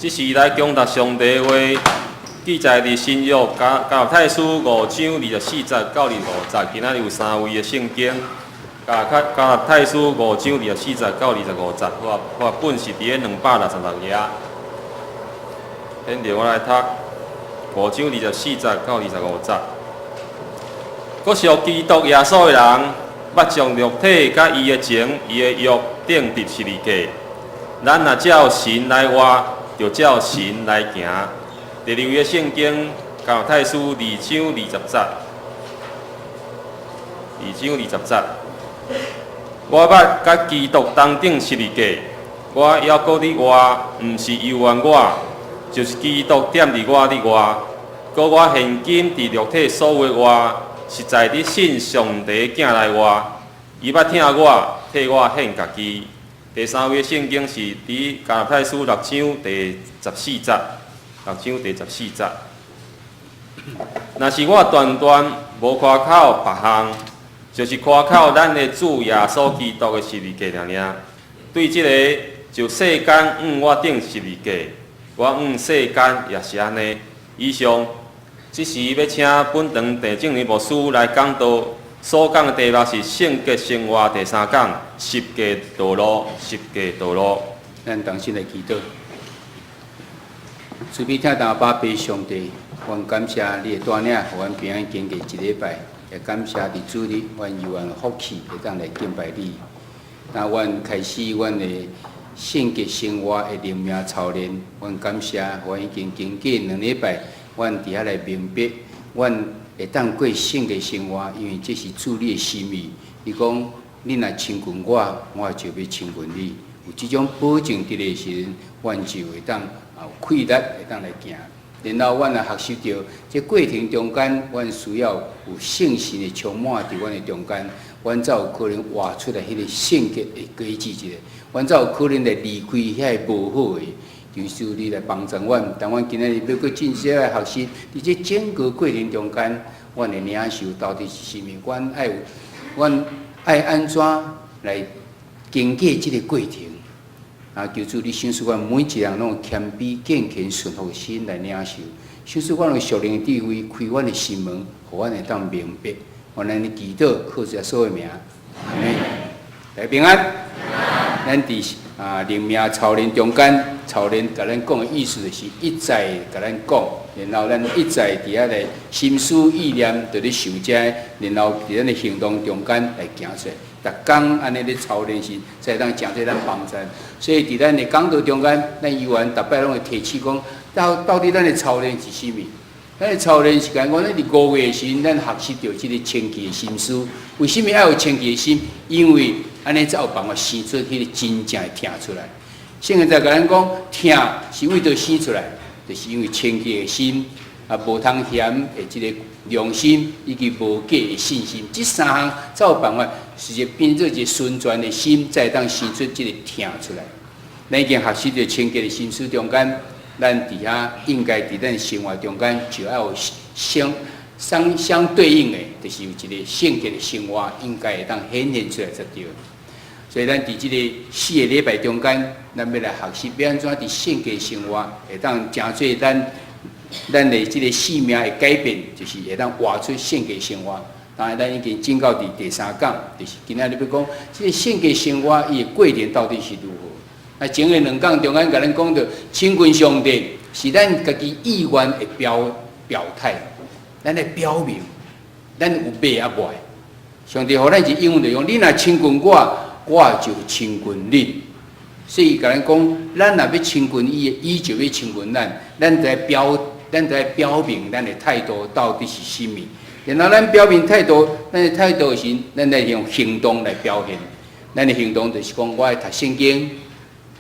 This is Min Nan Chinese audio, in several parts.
這時來恭讀上帝話，記載佇新約加拉太書五章二十四節到二十五節。今仔日有三位的聖經。加拉太書五章二十四節到二十五節，和合本是佇咧266頁。現在我來讀五章二十四節到二十五節。閣屬基督耶穌的人，捌將肉體佮伊的情、伊的欲釘佇十字架。咱若照神來活，就照神來行。第二位的聖經，加拉太書二章二十節。二章二十節，我捌佮基督同釘十字架，我猶閣咧活，毋是由阮我，就是基督踮佇我咧活。閣我現今佇肉體所有的活，實在佇信上帝囝來活。伊捌疼我，替我獻家己。第三位聖經是佇加拉太書六章第十四節，六章第十四節。若是我斷斷無誇口別項，就是誇口咱的主耶穌基督的十字架爾爾。對這个，就世間向我釘十字架，我向世間也是按呢。以上，這時欲請本堂鄭正仁牧師來講道，所講的題目是聖潔生活第三講，十架道路，十架道路。咱同心來祈禱。慈悲疼阿爸父上帝，阮感謝你的帶領，予阮平安經過一禮拜，也感謝佇主日，阮有阮福氣會當來敬拜你。那阮開始阮的聖潔生活的靈命操練，阮感謝，阮已經經過兩禮拜，阮佇遐來明白，阮會當過聖潔生活，因為這是主你的心意。伊講，你若親近我，我就欲親近你。有這種保證佇的時陣，阮就會當有氣力會當來行。然後阮也學習著，這過程中間，阮需要有聖神的充滿佇阮的中間，阮才有可能活出來彼個聖潔的果子一个，阮才有可能來離開遐个無好的。求主你來幫助阮，當阮今仔日欲閣進行來學習，佇這整個過程中間，阮的領受到底是啥物？阮愛按怎來經過這個過程？啊，求主你賞賜阮每一人攏有謙卑、敬虔、順服的心來領受，賞賜阮有屬靈的智慧，開阮的心門，予阮會當明白。阮按呢祈禱，靠主耶穌的名，阿們。大家平安。咱佇靈命操練中間，操練共咱講的意思就是一再共咱講，然後咱一再佇遐來心思意念，佇咧想這，然後佇咱的行動中間來行出來。逐工按呢咧操練時，才會當誠濟咱幫助。所以佇咱的講道中間，咱猶原逐擺攏會提醒講，到底咱的操練是啥物？咱的操練是講，咱佇5月的時陣，咱學習著這个清潔的心思。為啥物愛有清潔的心？因為按呢才有辦法生出彼個真正的疼出來。聖經在共咱講，疼是為著生出來，就是因為清潔的心，無通嫌的這个良心，以及無假的信心，這三項才有辦法，是一變做一个純全的心，才會當生出這个疼出來。咱已經學習著清潔的心思中間，咱佇遐應該佇咱生活中間就愛有相對應的，就是有一个聖潔的生活，應該會當顯現出來才對。所以咱佇這个四个禮拜中間，咱欲來學習欲按怎佇聖潔生活，會當成做咱的這个生命的改變，就是會當活出聖潔生活。當然，咱已經進到佇第三講，就是今仔日欲講這个聖潔生活伊的過程到底是如何。啊，前个兩講中間共咱講著親近上帝是咱家己意願的表態，咱來表明咱有欲抑無愛。上帝予咱一應允就講，你若親近我，我就親近你。所以共咱講，咱若欲親近伊，伊就欲親近咱。咱就愛表明咱的態度到底是啥物。然後咱表明態度，咱的態度時，咱來用行動來表現。咱的行動就是講，我愛讀聖經，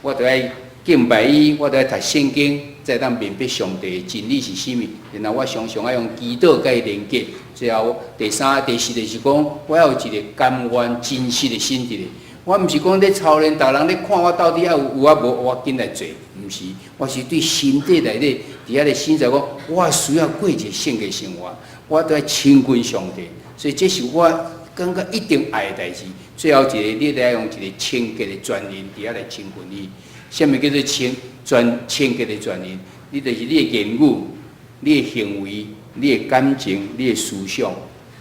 我就愛敬拜伊，我就愛讀聖經，才會當明白上帝的真理是啥物。然後我常常愛用祈禱共伊連結。最後第三、第四就是講，我要有一个甘願真實的心佇咧。我毋是講咧操練，逐人咧看我到底愛有有抑無，我緊來做，毋是，我是對心底內底佇遐咧心在講，我需要過一个聖潔生活，我都愛親近上帝，所以這是我感覺一定愛的代誌。最後一个，你得愛用一个清潔的專靈佇遐來親近伊。啥物叫做清？全清潔的原因。你就是你的言語、你的行為、你的感情、你的思想，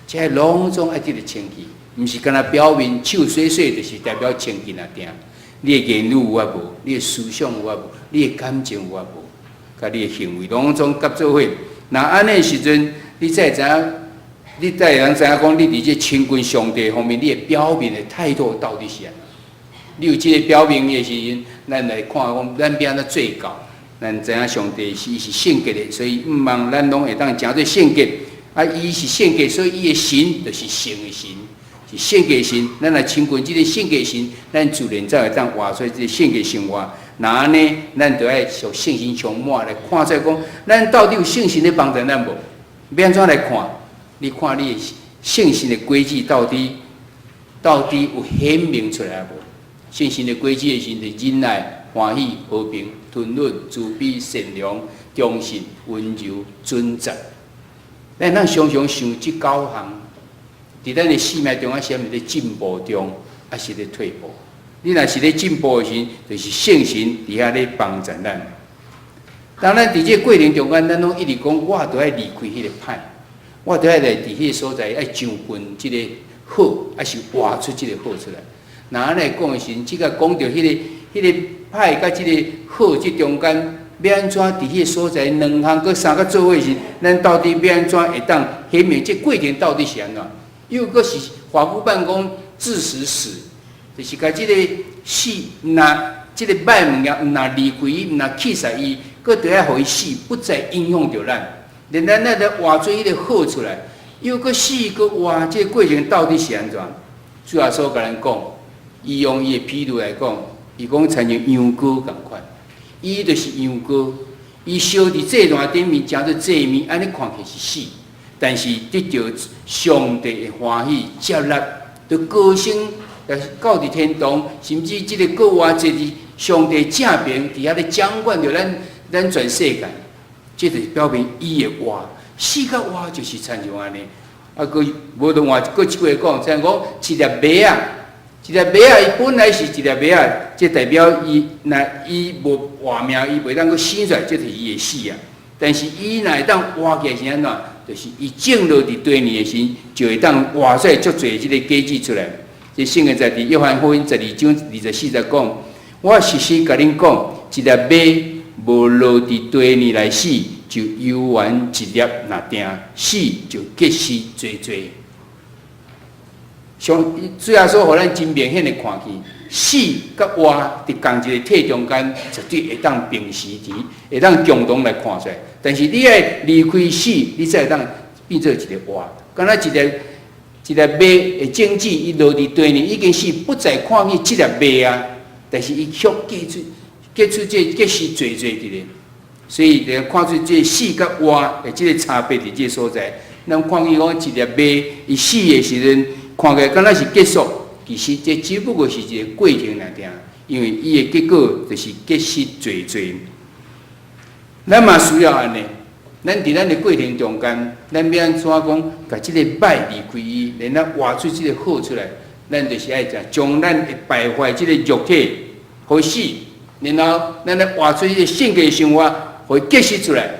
這攏總愛得著清潔，毋是干焦表面手洗洗，就是代表清潔爾定。你的言語有抑無？你的思想有抑無？你的感情有抑無？佮你的行為攏總合做伙。若按呢時陣，你才會知影，你才會通知影講，你佇這親近上帝方面，你的表面的態度到底是按怎？你有這个表面的時陣，咱來看講，咱欲按怎做到？咱知影上帝是伊是聖潔的，所以毋望咱攏會當成做聖潔。啊，伊是聖潔，所以伊的神就是聖的神，是聖潔神。咱來親近這个聖潔神，咱自然才會當活出這个聖潔生活。若按呢，咱就愛受聖神充滿來看出來講，咱到底有聖神咧幫助咱無？欲按怎來看？你看你的聖神的果子到底有顯明出來無？聖神的果子的時陣，忍耐、歡喜、和平、吞忍、慈悲、善良、忠信、溫柔、準則。咱通常常想這九項，佇咱的生命中，抑是毋咧進步中，抑是咧退步？你若是咧進步的時，就是聖神佇遐咧幫助咱。當咱佇這個過程中間，咱攏一直講，我著愛離開彼个歹，我著愛來佇彼个所在愛上進這個好，抑是活出這個好出來。若按呢講的時陣，這个講著彼个歹佮這个好這中間，欲按怎佇彼个所在兩項閣三個做伙時，咱到底欲按怎會當顯明這過程到底是按怎？又閣是法語版講致使死，就是共這个死，若這个歹物件，毋若離開伊，毋若去殺伊，閣著愛予伊死，不再影響著咱。連咱來活出彼个好出來，又閣死閣活，這個過程到底是按怎？主耶穌共咱講，伊用伊的比喻來講，伊講親像羊羔仝款，伊就是羊羔，伊燒佇祭壇頂面，成做祭物，按呢看起來是死，但是得著上帝的歡喜接納，就高升，到佇天堂，甚至這个閣活坐佇上帝正爿，佇遐咧掌管著咱全世界，這就是表明伊會活，死佮活就是親像按呢。啊，閣無論換閣一句話講，像講一粒麥仔，一粒麥仔，伊本來是一粒麥仔，這代表伊若伊無活命，伊袂當閣生出來，這就是伊會死啊。但是伊若會當活起來是按怎？就是伊種落佇地裡的時，就會當活出來足濟這个果子出來。這聖經在佇約翰福音12章24節講：我實實共恁講，一粒麥無落佇地裡來死，就猶原一粒爾定，死就結實濟濟。上主耶穌予咱真明顯的看見，死佮活佇仝一个體中間，絕對會當平時佇，會當共同來看出來。但是你愛離開死，你才會當變做一个活。敢若一粒一粒麥的種子，伊落佇地裡已經死，不再看見這粒麥啊。但是伊卻結出這結實濟濟佇咧。所以就看出這死佮活的這个差別佇這个所在。咱看見講一粒麥，伊死的時陣，看起來敢若是結束，其實這只不過是一个過程爾定，因為伊的結果就是結實濟濟。咱嘛需要按呢，咱佇咱的過程中間，咱欲按怎講，共這个歹離開伊，然後活出這个好出來，咱就是愛將咱的敗壞這个肉體予死，然後咱來活出這个聖潔生活，予伊結實出來。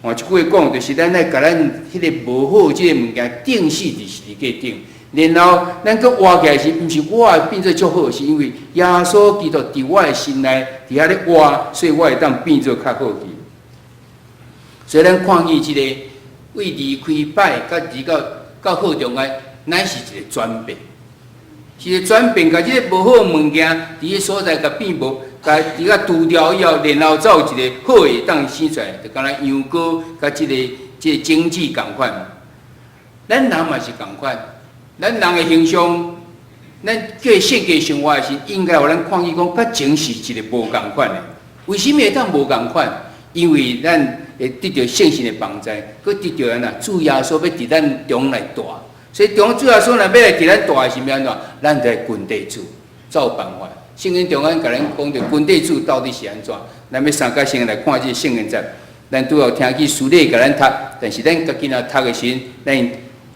換一句話講，就是咱愛共咱彼个無好這个物件釘死佇十字架頂，然後咱閣活起來時，毋是我會變做足好，是因為耶穌基督佇我的心內佇遐咧活，所以我會當變做較好去。所以咱看見這個為離開歹，佮離到好中間，乃是一个轉變，是一个轉變，共這个無好物件佇彼所在共變無，共佇遐除掉以後，然後才有一个好的當生出來，就敢若羊羔佮這个種子仝款。咱人嘛是仝款，咱人的形象，咱過聖潔生活的時，應該予咱看見講，佮前是一个無仝款的。為什麼會當無仝款？因為咱會得著聖神的幫助，閣得著按怎？主耶穌欲佇咱中來蹛，所以當主耶穌若欲來佇咱蹛的時，欲按怎？咱就愛跟綴主，才有辦法。聖經中間共咱講著跟綴主到底是按怎？咱欲三角先來看這个聖經節，咱拄有聽見師弟共咱讀，但是咱家己若讀的時，咱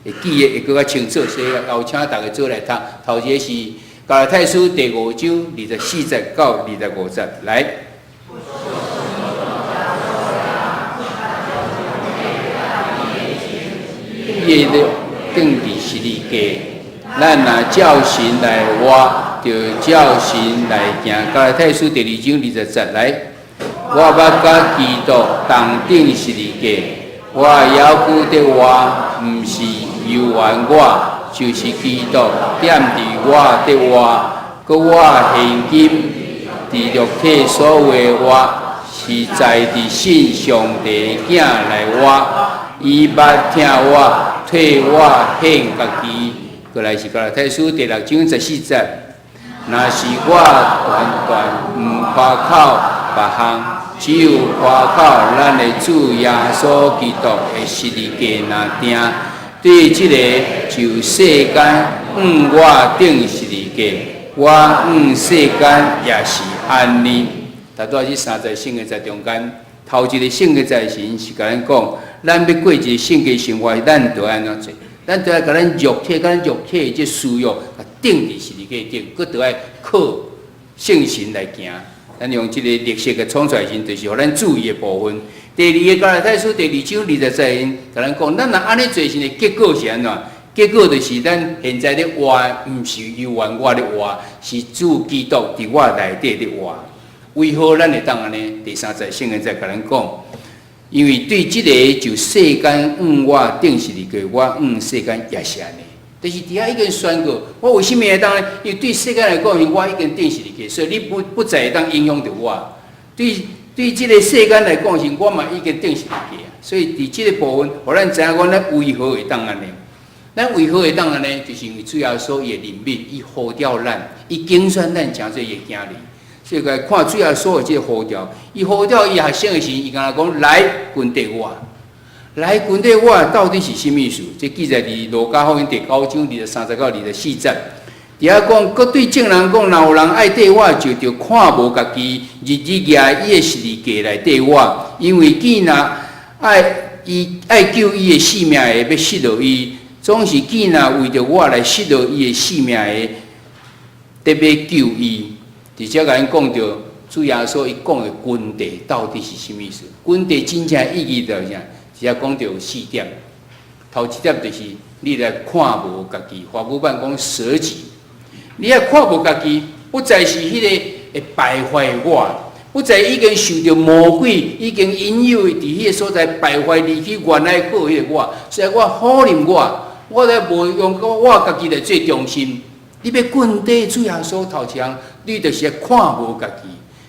會記得會閣較清楚，所以邀請大家做來讀。頭一个是加拉太書第五章24節到25節，來。伊的釘佇十字架。咱若照神來活，就照神來行。加拉太書第二章二十節來，我捌佮基督同釘十字架，我猶閣佇活，毋是由原我，就是基督踮佇我佇活。閣我現今佇肉體所有的活，是在佇信上帝的囝來活。伊捌疼我，替我獻家己。過來是加拉太書第六章十四節。若是我斷斷毋誇口別項，只有誇口咱的主耶穌基督的十字架爾定。對這个就世間向我釘十字架，我向世間也是按呢。頭拄仔這三節聖經在中間，頭一个聖經在時是共咱講，咱欲過一個聖潔生活，咱著按怎做？咱著愛共咱肉體、共咱肉體的這私欲，共釘佇十字架頂，閣著愛靠聖神來行。咱用這个綠色的創出來時，就是予咱注意的部分。第二个加拉太書第二章二十節，共咱講，咱若按呢做時的結果是按怎？結果就是咱現在咧活，毋是由原我咧活，是主基督佇我內底咧活。為何咱會當按呢？第三節聖經再共咱講，因為對這个就世間向我釘十字架，我向世間也是按呢。就是佇遐已經宣告，我為啥物會當呢？因為對世間來講，我已經釘十字架，所以你不再會當影響著我。對這个世間來講，是我嘛已經釘十字架。所以佇這个部分，予咱知影講，咱為何會當按呢？咱為何會當按呢？就是因為主耶穌伊的憐憫，伊呼召咱，伊揀選咱成做伊的囝兒。所以來看主耶穌的這个呼召，伊呼召伊學生的時，伊敢若講來跟綴我，來跟綴我到底是啥物意思？這記載佇路加福音第九章二十三節到二十四節。佇遐講，閣對眾人講，若有人愛綴我，就著看無家己，日日舉伊的十字架來綴我。因為見若愛伊愛救伊的性命的，欲失落伊；總是見若為著我來失落伊的性命的，得欲救伊。佇遮共咱講著，主耶穌伊講的跟綴到底是啥物意思？跟綴真正意義就是啥？只講著有四點。頭一點就是你來看無家己，華語版講捨己。你愛看無家己，不再是彼個會敗壞我，不再已經受著魔鬼已經引誘佇彼个所在敗壞離去原來好彼个我，所以我否認我，我咧無用我家己來做中心。你欲跟綴主耶穌頭一項，你就是愛看無家己。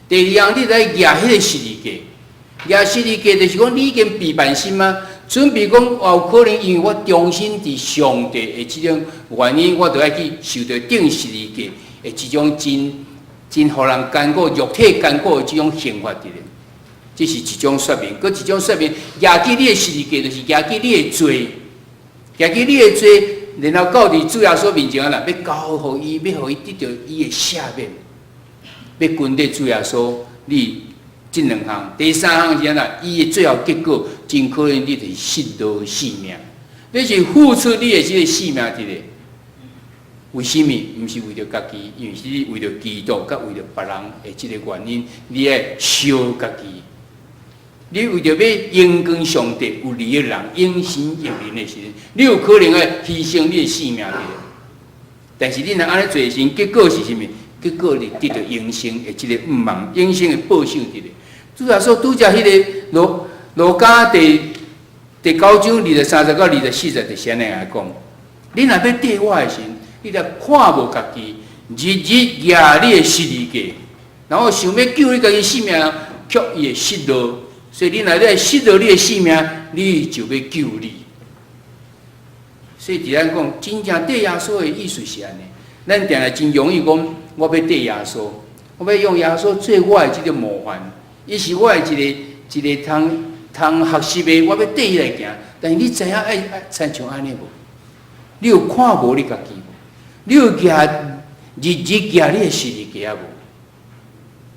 第二項，你來舉彼个十字架，舉十字架就是講你已經備辦心嗎？準備講有可能，因為我忠心佇上帝的這種原因，我著愛去受著釘十字架的這種真真予人艱苦、肉體艱苦的這種刑罰佇咧。這是一種說明，閣一種說明，舉起你的十字架就是舉起你的罪，舉起你的罪，然後到佇主耶穌面前啦，欲交予伊，欲予伊得著伊的赦免，欲跟綴主耶穌，你這兩項，第三項是按怎？伊的最後結果，真可能你就是失落性命，你是付出你的這个性命佇咧。為啥物？毋是為著家己，因為是為著基督，佮為著別人的這个原因，你愛燒家己。你為著欲榮光上帝有利的人，榮神益人的時陣，你有可能愛犧牲你的性命佇咧。但是你若按呢做時，結果是啥物？結果你得著永生的這个向望，永生的保守佇咧。主耶穌拄則彼个路加第九章二十三節到二十四節，就是按呢來講。你若欲綴我的時，你著看無家己，日日舉你的十字架，然後想欲救你家己性命，卻伊會失落。所以你若咧失落你的性命，你就欲救你。所以佇咱講，真正綴耶穌的意思是按呢。咱定定真容易講，我欲綴耶穌，我欲用耶穌做我的這个模範。伊是我的一个一个通通學習的，我欲綴伊來行。但是你知影愛愛親像按呢無？你有看無你家己無？你有舉日日舉你的十字架無？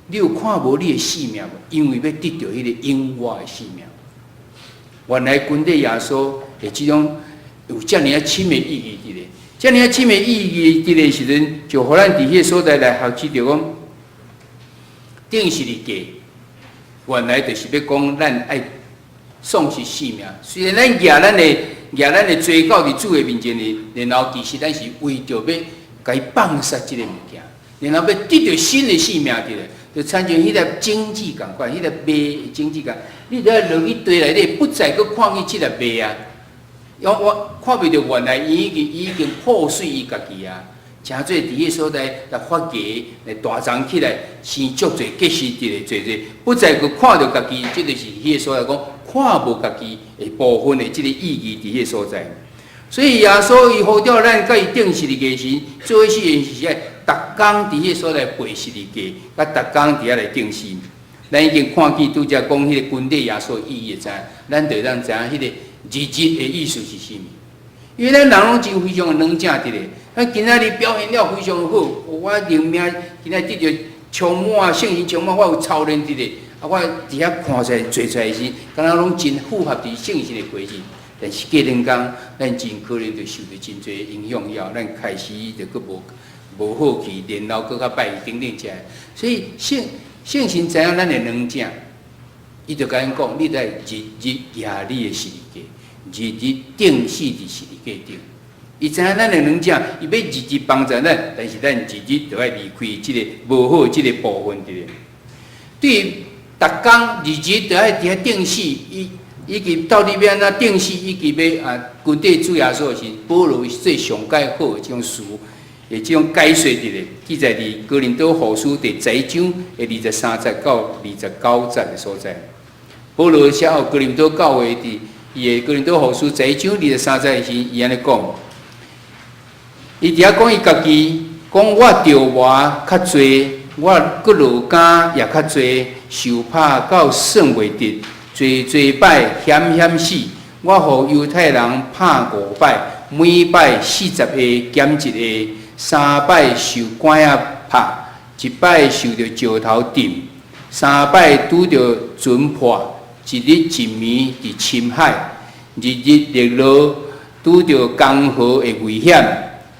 你有看無你的性命無？因為欲得著彼个永活的性命。原來跟綴耶穌的這種有遮爾仔深的意義佇咧，遮爾仔深的意義佇咧時陣，就予咱佇彼个所在來學習著講，釘十字架，原來就是欲講咱愛喪失性命。雖然咱舉咱的舉咱的罪到佇主的面前的，然後其實咱是為著欲共伊放殺這个物件，然後欲得著新的生命佇咧，就親像彼粒種子仝款，彼粒麥的種子仝，你著愛落去地內底，不再閣看見這粒麥啊！我看袂著原來伊已經破碎伊家己啊！成做佇彼个所在來發芽，來大長起來，生足濟結實佇咧濟濟，不再閣看著家己，這就是彼个所在講看無家己的部分的這个意義佇彼個所在。所以耶穌伊呼召咱共伊釘十字架時，做伙死的是愛逐工佇彼个所在背十字架，共逐工佇遐來釘死。咱已經看見拄才講彼个跟綴耶穌意義會知，咱就當知影彼个日日的意思是啥物。因為咱人攏真非常的軟正佇咧，咱今仔日表現了非常好，我靈命今仔日得著充滿聖靈充滿，我有操練佇咧，啊，我佇遐看出來做出來時，敢若攏真符合佇聖神的規矩。但是過兩工，咱真可能就受著真濟影響以後，咱開始就閣無好去，然後閣較歹等等遮。所以聖神知影咱的軟正，伊就共咱講，你著愛日日舉你的十字架，日日釘死佇十字架頂。伊知影咱的軟正，伊欲日日幫助咱，但是咱日日著愛離開這个無好這个部分佇咧。對逐工日日著愛佇遐釘死，伊以及到底欲按怎釘死，以及欲跟綴主耶穌的時，保羅最上蓋好的這種詞，的這種解說佇咧，記載佇哥林多後書第十一章的23節到29節的所在。保羅寫予哥林多教會佇伊的哥林多後書十一章二十三節的時，伊按呢講，伊佇遐講伊家己，講我著磨較濟，我閣落工也較濟，受拍到算袂得，濟濟擺險險死。我予猶太人拍五擺，每擺40下減一下，三擺受竿仔拍，一擺受著石頭擲，三擺拄著船破，一日一暝佇深海，日日日落拄著江河的危險、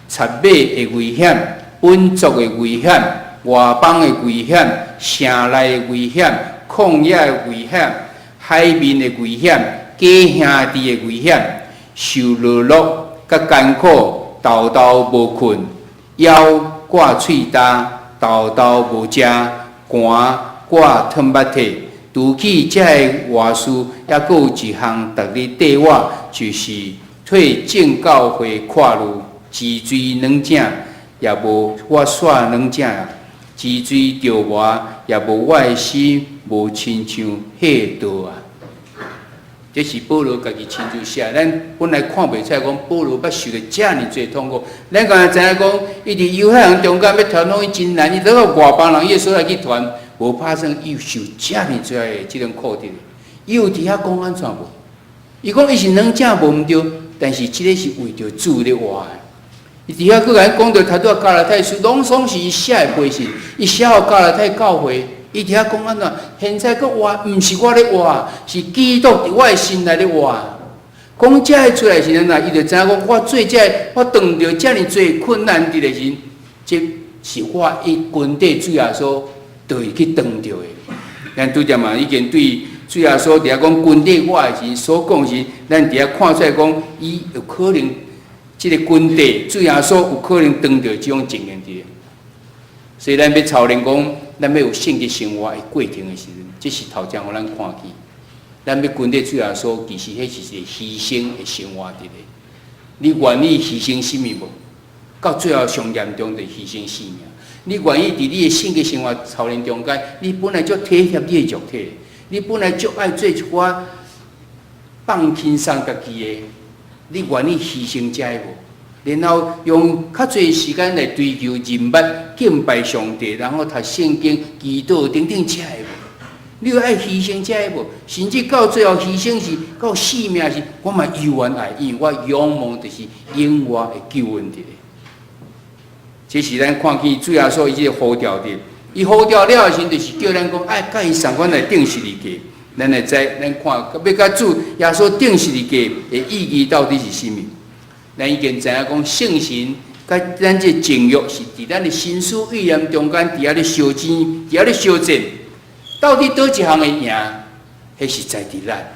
賊馬的危險、本族的危險、外邦的危險、城內的危險、曠野的危險、海面的危險、假兄弟的危險，受勞碌佮艱苦，沓沓無睏，枵掛喙焦，沓沓無食，寒掛褪目涕。除去這个外事，猶閣有一項逐日綴我，就是替眾教會掛慮，濟濟軟正，也無我煞軟正啊；濟濟著磨，也無我的心無親像火刀啊。這是保羅家己親自寫，咱本來看袂出來講保羅捌受著遮爾濟痛苦。咱敢若知影講，伊佇猶太人中間欲傳福音真難，伊倒到外邦人伊的所在去傳，無拍算伊受遮爾濟的這種苦佇咧。伊有佇遐講按怎無？伊講伊是軟正無毋對，但是這个是為著主咧活的。伊佇遐閣共咱講著頭拄仔加拉太書，攏總是伊寫的批信，伊寫予加拉太教會。伊佇遐講按怎？現在閣活，毋是我咧活，是基督佇我的心內咧活。講這个出來時陣啊，伊就知影講，我做這个，我當著遮爾濟困難佇咧時，這是我一跟綴主耶穌就會去當著的。咱拄才嘛已經對主耶穌佇遐講跟綴我的時所講時，咱佇遐看出來講，伊有可能這个跟綴主耶穌有可能當著這種情形佇咧。所以咱欲操練講，咱欲有聖潔生活的過程的時陣，這是頭前予咱看見。咱欲跟綴主耶穌，其實彼是一個犧牲的生活佇咧。你願意犧牲啥物無？到最後上嚴重就是犧牲性命。你願意佇你的聖潔生活操練中間，你本來足體貼你的肉體，你本來足愛做一寡放輕鬆家己的，你願意犧牲這个無？然後用較濟時間來追求人物、敬拜上帝，然後讀聖經、祈禱等等這个無？你有愛犧牲這个無？甚至到最後犧牲是到性命時，我嘛猶原愛，因為我仰望就是永活的救恩佇咧。這是咱看見主耶穌伊這个呼召的，伊呼召了的時陣，就是叫咱講愛佮伊仝款來釘十字架。咱會知，咱看欲共主耶穌釘十字架的意義到底是啥物？咱已經知影講聖神佮咱這情欲是佇咱的心思意念中間，佇遐咧相爭，佇遐咧相戰，到底佗一項會贏？彼是在佇咱。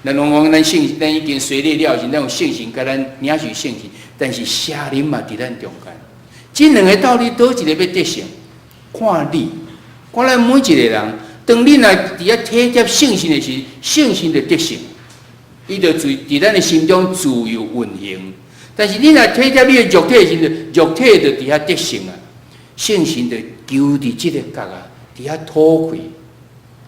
咱攏講咱聖，咱已經洗禮了時，咱有聖神共咱領受聖神，但是邪靈嘛佇咱中間。這兩个到底佗一个欲得勝？看你，看咱每一個人。當你若佇遐體貼聖神的時，聖神就得勝，伊就自佇咱的心中自由運行。但是你若體貼你的肉體的時，肉體就佇遐得勝啊！聖神就揪佇這个角啊，佇遐討氣。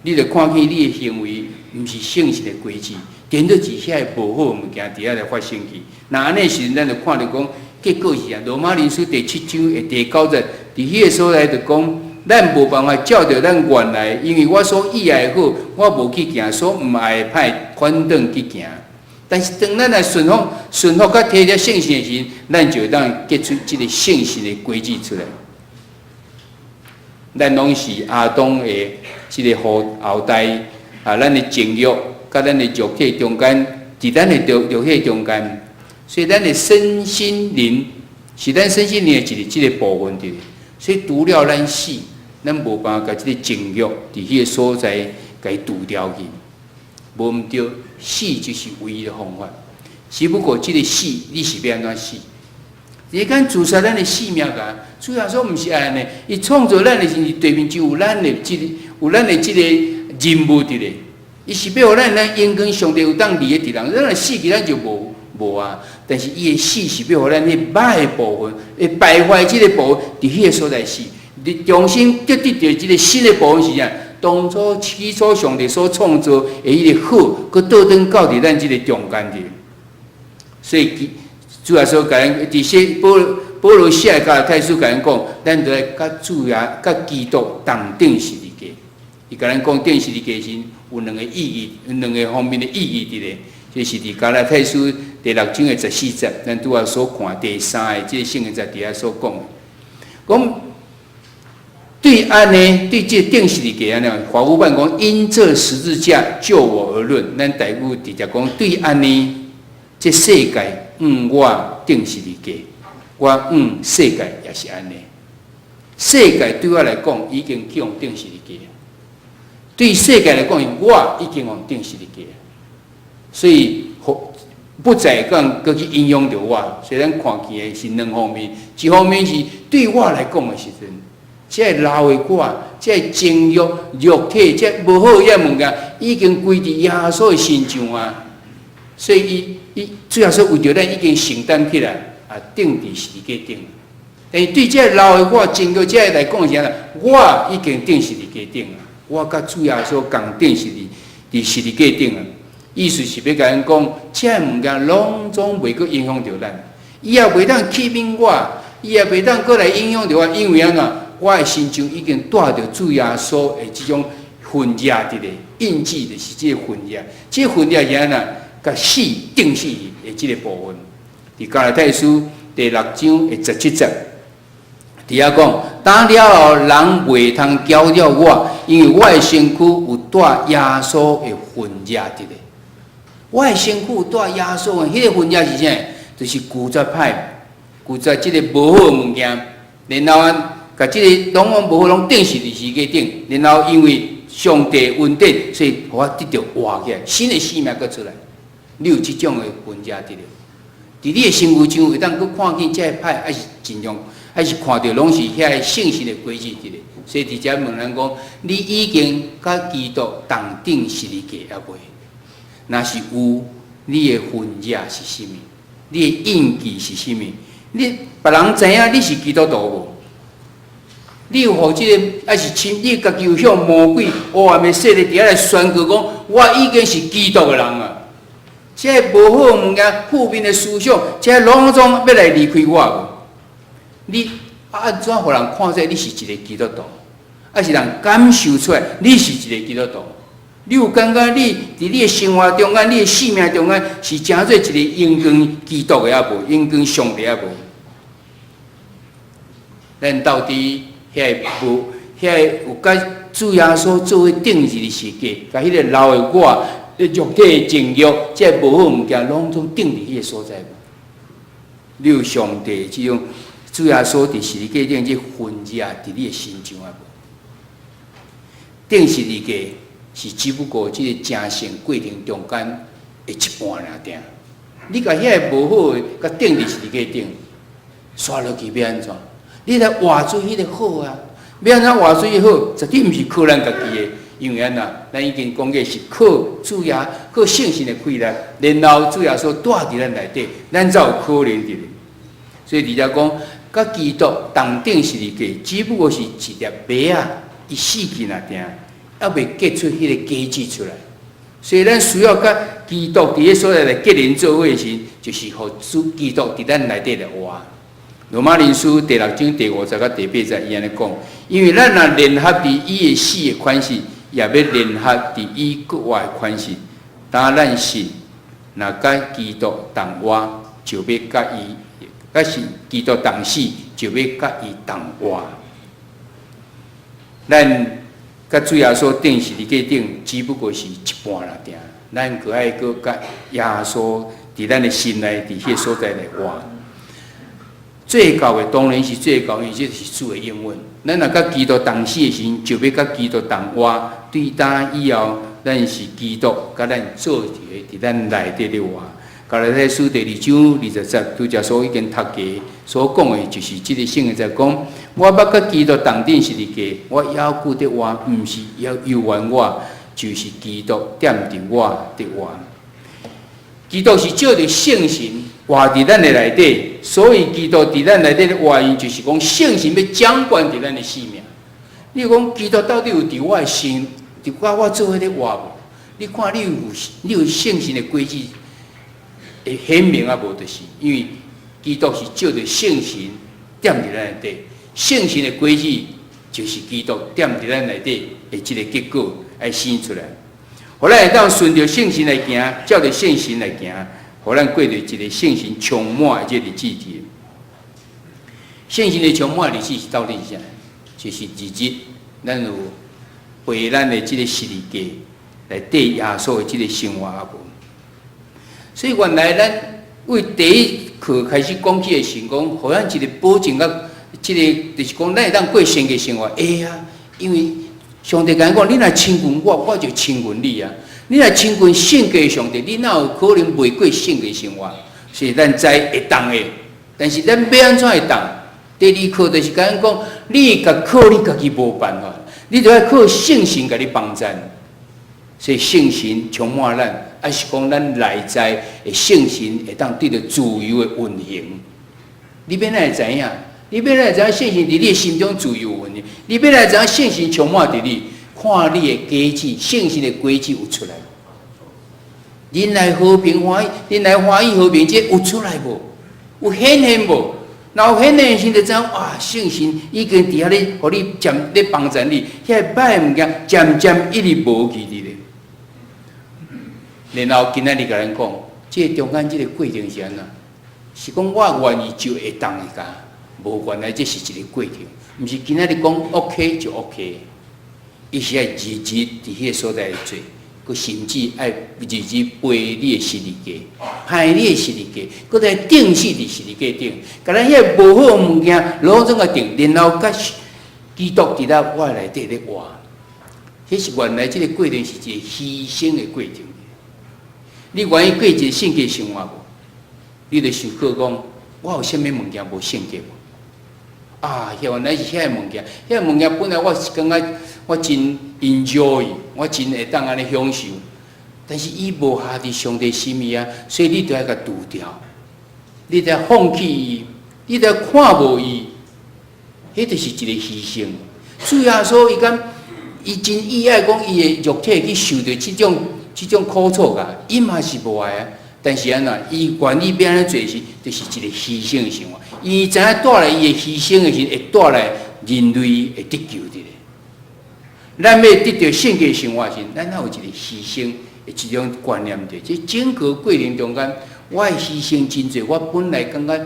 你就看見你的行為毋是聖神的果子，顛倒是遐个無好的物件佇遐來發生去。若按呢時陣，咱就看著講結果是啥？羅馬人書第七章的第九節，佇彼个所在就講，咱無辦法照著咱原來，因為我所喜愛的好，我無去行；所毋愛的歹，反轉去行。但是當咱來順服、順服佮體貼聖神的時，咱就會當結出這个聖神的果子出來。咱攏是亞當的這个後代啊！咱的情欲佮咱的肉體中間，佇咱的肉體中間，所以咱的身心靈是咱身心靈的一個這个部分佇。所以除了咱死，咱無辦法共這个情欲佇彼个所在共伊除掉去。無毋對，死就是唯一的方法。只不過這个死，你是欲按怎死？伊講自殺咱的性命共，主耶穌毋是按呢，伊創造咱的時，對面就有咱的這個，有咱的這个任務佇咧。伊是欲予咱咱榮光上帝有當立的敵人，咱若死去咱就無啊。但是伊的死是欲予咱彼歹的部分，會敗壞這个部分，佇彼个所在死。你重新得著這个新的部分是啥？當初起初上帝所創造的彼个好，閣倒轉到佇咱這个中間佇。所以主耶穌共咱佇寫保羅寫的加拉太書共咱講，咱著愛佮主耶佮基督同釘十字架。伊共咱講釘十字架時有兩个意義，有兩个方面的意義佇咧。這是佇加拉太書第六章的十四節，咱拄仔所看第三个這个聖經節佇遐所講的。講對按呢，對這釘十字架按呢，華語版講因這十字架就我而論，咱台語直接講對按呢，這世界向我釘十字架，我向世界也是按呢。世界對我來講已經去予釘十字架，對世界來講，我已經予釘十字架，所以不再講閣去影響著我。所以咱看見的是兩方面，一方面是對我來講的時陣，這个老的我，這个情欲、肉體、這無好的物件，已經歸佇耶穌的身上啊。所以伊主耶穌為著咱已經承擔起來，啊，釘佇十字架頂。但是對這个老的我、情欲這个來講是按怎？我已經釘十字架頂啊！我佮主耶穌仝釘十字佇十字架頂啊！意思是欲共咱講，這个物件攏總袂閣影響著咱，伊也袂當欺騙我，伊也袂當閣來影響著我，因為按怎？我的身上已經帶著主耶穌的這種痕跡佇咧，印記就是這个痕跡，這個痕跡是按怎？共死釘死的這个部分，佇加拉太書第六章的十七節，佇遐講，打了後人袂通攪擾我，因為我的身軀有帶耶穌的痕跡佇咧。我的身軀有帶耶穌的彼个痕跡是啥？就是拒絕歹，拒絕這个無好的物件，然後啊，共這个攏總無好攏釘死佇十字架頂，然後因為上帝恩典，所以予我得著活起來，新的生命閣出來。你有這種的痕跡佇咧？佇你的身軀上會當閣看見這个歹，還是盡量，還是看著攏是遐个聖神的果子佇咧？所以佇遮問咱講，你已經佮基督同釘十字架猶未？若是有，你的痕跡是啥物？你的印記是啥物？你別人知影你是基督徒無？你有予這个，還是親？你家己有向魔鬼黑暗的勢力佇遐來宣告講，我已經是基督的人啊！這个無好的物件、負面的思想，這攏總欲來離開我無？你按怎予人看見你是一个基督徒？還是人感受出來你是一個基督徒？你有感覺你佇你的生活中間、你的生命中間是成做一个榮光基督的猶無？榮光上帝猶無？咱到底遐个無？遐个有佮主耶穌做伙釘十字架，共彼个老的我、肉體的情欲，這个無好物件，攏總釘佇彼个所在無？你有上帝這種主耶穌佇十字架頂這痕跡佇你的身上猶無？釘十字架是只不過這个成聖過程中間的一半爾定。你共遐个無好的，共釘佇十字架頂，煞落去欲按怎？你來活出彼個好啊！欲按怎活出彼個好？絕對毋是靠咱家己的，因為按怎？咱已經講過是靠主耶靠聖神的氣力，然後主耶穌住佇咱內底，咱才有可能佇咧。所以佇遮講，佮基督同釘十字架，只不過是一粒麥仔，伊死去爾定，猶未結出彼個果子出來。所以咱需要佮基督佇彼所在來結連做伙時，就是予主基督佇咱內底來活。羅馬人書第六章第五節佮第八節，伊按呢講：因為咱若聯合佇伊的死的款式，也欲聯合佇伊復活的款式。當咱信，若佮基督同活，就欲佮伊；佮是基督同死，就欲佮伊同活。咱佮主耶穌釘十字架頂，只不過是一半爾定。咱閣愛閣佮耶穌佇咱的心內，佇彼個所在來活。最後的當然是最後，因為這是主的應允。咱若佮基督同死的時陣，就欲佮基督同活。對今以後，咱是基督佮咱做一个佇咱內底咧活。加拉太書第二章二十節，拄才所已經讀過，所講的就是這个聖經在講：我捌佮基督同釘十字架，我猶閣佇活，毋是猶原我，就是基督踮佇我佇活。基督是藉著聖神活佇咱的內底，所以基督佇咱內底的活，因就是講聖神欲掌管佇咱的生命。你講基督到底有佇我的心，佇佮我做伙咧活無？你看你有聖神的果子會顯明啊無？就是因為基督是藉著聖神踮佇咱內底，聖神的果子就是基督踮佇咱內底的這个結果愛生出來。予咱會當順著聖神來行，照著聖神來行，予咱過著一个聖神充滿的這个日子。聖神的充滿日子是到底是啥？就是日日咱有背咱的這个十字架來綴耶穌的這个生活啊無？所以原來咱為第一課開始講起的時講，予咱一个保證佮這个就是講，咱會當過聖潔生活。會啊，因為上帝共咱講，你若親近我，我就親近你啊！你若親近聖潔上帝，你哪有可能袂過聖潔生活？是咱知會當的，但是咱欲按怎會當？第二課就是共咱講，你共靠你家己無辦法，你著愛靠聖神共你幫贊。所以聖神充滿咱，抑是講咱內在的聖神會當得著自由的運行。你欲哪會知影？你欲哪會知影聖神佇你的心中自由運行？你欲哪會知影聖神充滿佇你？看你的果子，聖神的果子有出來無？忍耐和平歡喜，忍耐歡喜和平，這有出來無？有顯現無？若有顯現時，就知影哇，聖神已經佇遐咧，予你漸咧幫助你，遐个歹物件漸漸一直無去佇咧。然後今仔日共咱講，這个中間這个過程是按怎？是講我願意就會當會共，無原來這是一个過程，毋是今仔日講 OK 就 OK。伊是愛日日佇彼个所在做，閣甚至愛日日背你的十字架，攀你的十字架，閣來釘死佇十字架頂，共咱遐無好的物件攏總共釘，然後佮基督佇咧我內底咧活。彼是原來這个過程是一个犧牲的過程。你願意過一个聖潔生活無？你著想過講，我有啥物物件無聖潔無？啊，原來是遐个物件，遐个物件本來我是感覺我真 enjoy，我真會當按呢享受，但是伊無合佇上帝心意啊，所以你著愛共除掉，你著愛放棄伊，你著愛看無伊，彼就是一个犧牲。主耶穌伊敢伊真意愛講伊的肉體去受著這種苦楚㗎，伊嘛是無愛啊。但是按怎，伊願意欲按呢做時，就是一个犧牲的生活。伊知影帶來伊的犧牲的時，會帶來人類會得救佇咧。咱欲得著聖潔生活時，咱愛有一个犧牲的這種觀念佇。這整個過程中間，我的犧牲真濟。我本來感覺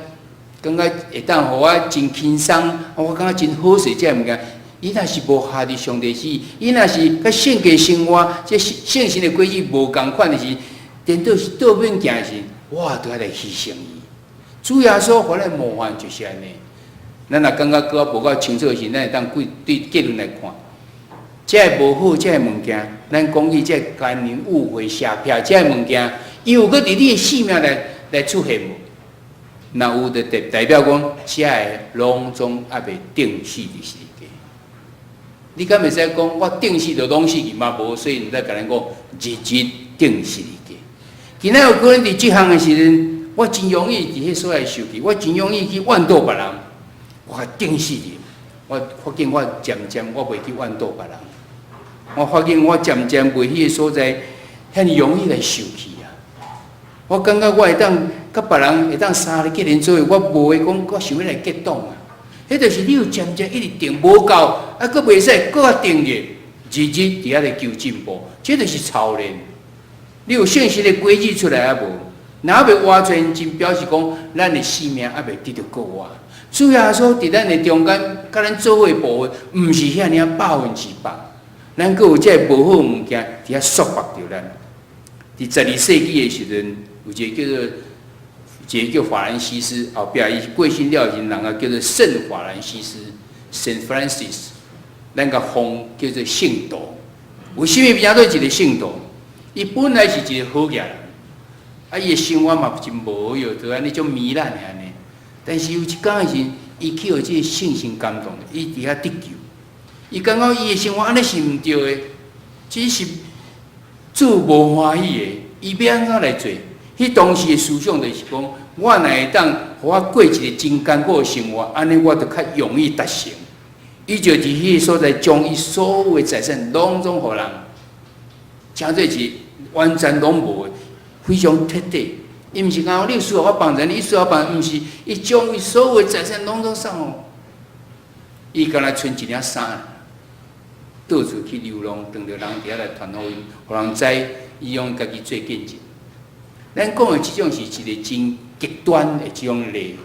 會當予我真輕鬆，我感覺真好勢，這个物件。伊若是無合佇上帝旨意，伊若是佮聖潔生活，這聖神的果子無仝款的時，顛倒是倒面行時，我著愛來犧牲伊。主耶穌予咱模範就是按呢。咱若感覺閣無夠清楚時，咱會當對結論來看，這个無好，這个物件，咱講起這奸淫污穢邪癖這个物件，伊有閣佇你的生命內來出現無？若有，就代表講，這个攏總猶未釘死佇十字架。你敢會使講我釘死就攏死去嘛？無，所以毋使共咱講日日釘十字架。今仔有可能佇這項的時陣，我真容易佇彼所在受氣，我真容易去怨妒別人，我釘死你。我發現我漸漸我袂去怨妒別人，我發現我漸漸袂彼个所在遐爾容易來受氣啊！我感覺我會當佮別人會當三日結連做伙，我無會講我想欲來結黨啊！彼就是你有漸漸一直定無夠，啊，閣袂使閣較定嘅，日日佇遐咧求進步，這就是操練。你有聖神的果子出來啊無？若猶未活出，真表示講咱的生命猶未得著復活。主耶穌佇咱的中間，佮咱做伙的部分，毋是遐爾100%，咱閣有這个無好物件佇遐束縛著咱。佇12世紀的時陣，有一个叫做一个叫法蘭西斯，後壁伊過身了時，人啊叫做聖法蘭西斯（Saint Francis），咱共封叫做聖徒。為啥物名做一个聖徒？伊本來是一个好額人，啊，伊的生活嘛真無好，就按呢種糜爛的按呢。但是有一工的時，伊去予這个聖神感動，伊佇遐得救。伊感覺伊的生活按呢是毋對的，只是主無歡喜的，伊欲按怎來做？彼當時的思想就是講，我若會當予我過一个真艱苦的生活，按呢我就較容易達成。伊就佇彼个所在，將伊所有的財產攏總予人，成做是完全攏無的，非常徹底。伊毋是講你需要我幫助你，需要我幫，毋是，伊將伊所有的財產攏總送予。伊干焦穿一領衫，到處去流浪，當著人佇遐來傳福音，予人知伊用家己做見證。咱講的這種是一个真極端的這種例。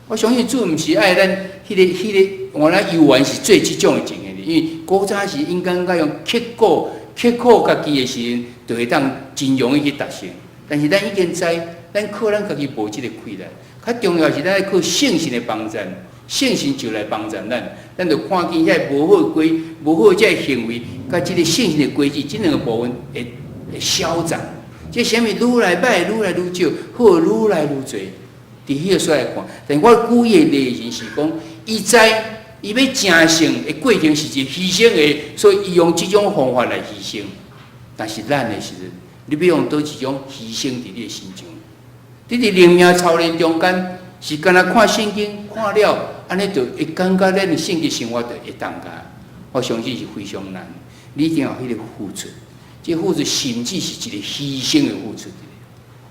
我相信主毋是愛咱彼个，我咱猶原是做這種的情形的，因為古早時𪜶感覺用刻苦刻苦家己的時陣，就會當真容易去達成。但是咱已經知，咱靠咱家己無這个氣力。較重要是咱愛靠聖神的幫助，聖神就來幫助咱。咱就看見遐無好規、無好這个行為，佮這个聖神的果子，這兩个部分會消長。這啥物愈來䆀，愈來愈少，好愈來愈濟。佇彼个所在看，但我舉伊的例子是講，伊知伊欲成聖的過程是一個犧牲的，所以伊用這種方法來犧牲。但是咱的時陣，你欲用佗一種犧牲佇你的身上？你佇靈命操練中間，是干焦看聖經看了，按呢就會感覺咱的聖潔生活就會當㗎。我相信是非常難。你一定要彼个付出，這付出甚至是一個犧牲的付出。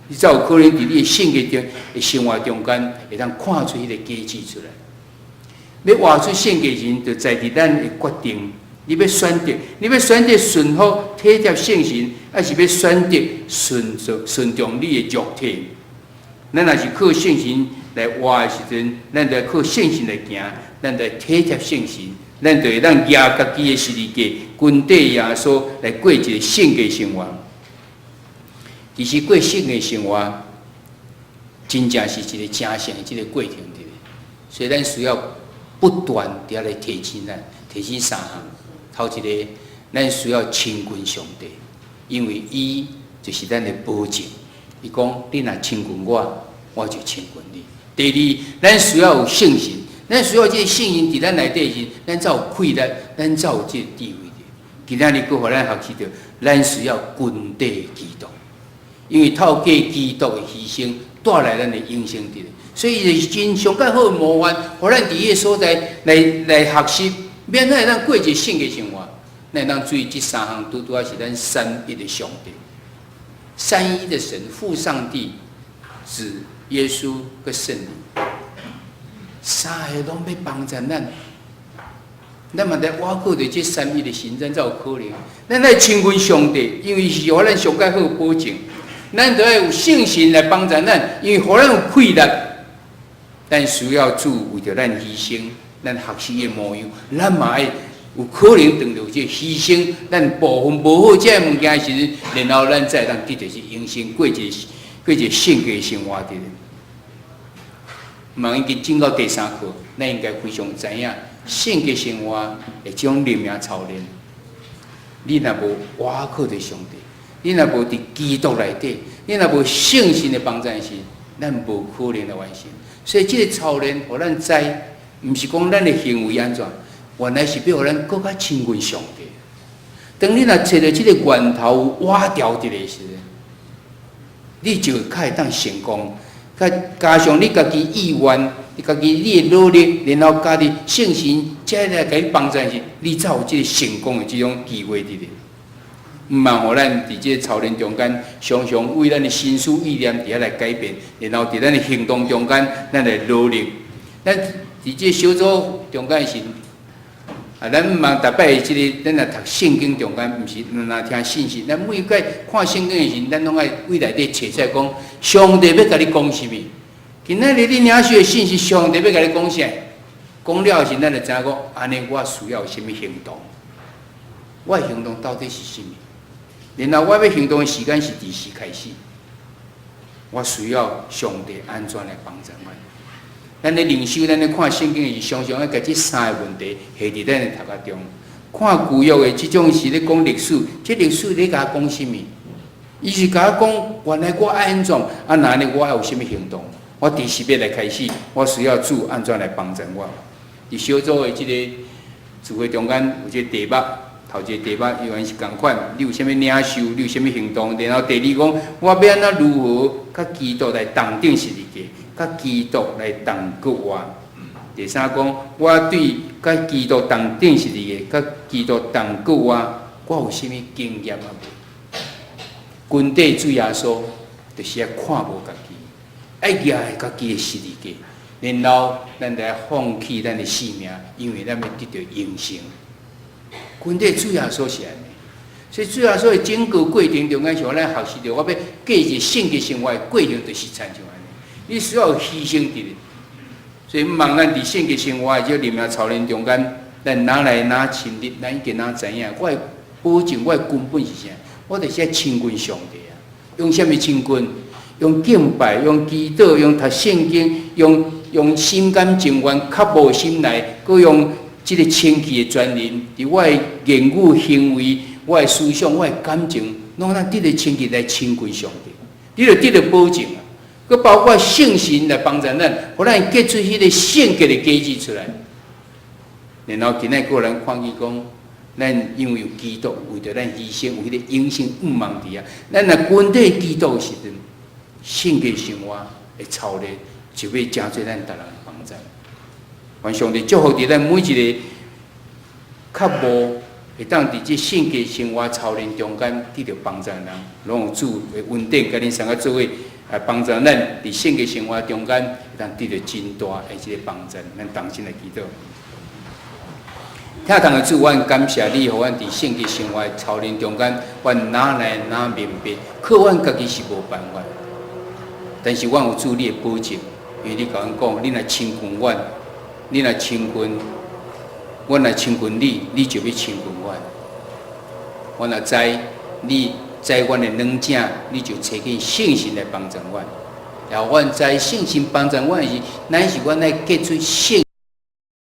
你才有可能佇你的性格中、的生活中間，會當看出彼个果子出來。欲活出聖潔人，就在佇咱的決定。你欲選擇順服體貼聖神，抑是欲選擇順從你的肉體？咱若是靠聖神來活的時陣，咱就靠聖神來行，咱就體貼聖神，咱就會當舉家己的十字架，跟綴耶穌來過一個聖潔生活。其實過聖潔生活，真正是一個成聖的這個過程，對。所以咱需要不斷佇遐來提醒咱，提醒三項。頭一個，咱需要親近上帝，因為伊就是咱的保證。伊講：你若親近我，我就親近你。第二，咱需要有聖神，咱需要這個聖神佇咱內底時，咱才有氣力，咱才有這個智慧。今仔日閣予咱學習著，咱需要跟綴基督，因為透過基督的犧牲，帶來咱的永生佇。所以伊就是真上蓋好的模範，予咱佇彼个所在來學習，欲按怎會當過一個聖潔生活。咱會當注意這三項，拄拄仔是咱三一的上帝，三一的神，父上帝、子耶穌佮聖靈，三个攏欲幫助咱。咱嘛得倚靠著這三一的神，咱才有可能。咱愛親近上帝，因為是予咱上蓋好保證。咱著愛有聖神來幫助咱，因為予咱有氣力。咱需要主為著咱犧牲，咱學習的模樣，咱嘛愛有可能當著這犧牲，咱部分無好這个物件時陣，然後咱才會當得著這永生，過一個聖潔生活佇咧。嘛已經進到第三課，咱應該非常知影聖潔生活的這種靈命操練。你若無倚靠著上帝，你若無佇基督內底，你若無聖神的幫助時，咱無可能來完成。所以這个操練，予咱知，毋是講咱的行為按怎，原來是欲予咱閣較親近上帝。當你若揣著這个源頭倚牢佇的時陣，你就較會當成功。佮加上你家己意願，你家己你的努力，然後家己聖神才來共你幫助時，你才有這个成功的這種機會佇咧。毋通予咱佇這个操練中間，常常為咱的心思意念佇遐來改變，然後佇咱的行動中間，咱來努力。咱佇這个小組中間時，啊，咱毋通逐擺這个，咱若讀聖經中間，毋是毋若聽信息，咱每擺看聖經的時，咱攏愛為內底揣出來講，上帝欲共你講啥物？今仔日你領受的信息，上帝欲共你講啥？講了時，咱就知影講，按呢我需要啥物行動？我的行動到底是啥物？然後我欲行動的時間是佇時開始？我需要上帝按怎來幫助我？咱咧靈修，咱咧看聖經是常常愛共這三個問題下佇咱的頭殼中。看舊約的這種是咧講歷史，這歷史咧共我講啥物？伊是共我講，原來我愛按怎，啊，那按呢我愛有啥物行動？我佇時欲來開始，我需要主按怎來幫助我？佇小組的這個聚會中間有這個題目，頭一個題目依然是仝款，你有啥物領受？你有啥物行動？然後第二講，我欲按怎如何佮基督來同釘十字架？佮基督來同閣活。第三講，我對佮基督同釘十字架，佮基督同閣活，我有啥物經驗啊無？軍隊主耶穌就是愛看無家己，愛舉家己的十字架，然後咱來放棄咱的性命，因為咱欲得著永生。軍隊主耶穌是按呢，所以主耶穌的整個過程中間，像咱學習著，我欲過一個聖潔生活的過程，就是親像按呢。你需要犧牲佇咧，所以毋茫咱佇聖潔生活的這個靈命操練中間，咱哪來哪深入，咱已經哪知影，我的保證，我的根本是啥？我就是愛親近上帝啊！用啥物親近？用敬拜，用祈禱，用讀聖經，用心甘情願、渴慕心來，閣用這個清氣的專靈，佇我的言語行為、我的思想、我的感情，攏咱得著清氣來親近上帝，你就得著保證啊！閣包括聖神來幫助咱，予咱結出彼個聖潔的果子出來。然後今仔閣予咱看見講，咱因為有基督為著咱犧牲，有彼個永生盼望佇遐。咱若跟綴基督的時陣，聖潔生活的操練就欲成做咱逐人的幫助。願上帝祝福佇咱每一個較無會當佇這聖潔生活操練中間得著幫助的人，攏有主的恩典，佮恁三個做伙來幫助咱佇聖潔生活中間會當得著真大的這個幫助。咱同心來祈禱。疼痛的主，阮感謝你，予阮佇聖潔生活的操練中間，阮哪來哪明白，靠阮家己是無辦法。但是阮有主你的保證，因為你共阮講，你若親近阮，你若親近，阮若親近你，你就欲親近阮。阮若知你知阮的軟正，你就差遣聖神來幫助阮。然後阮知聖神幫助阮時，乃是阮愛結出聖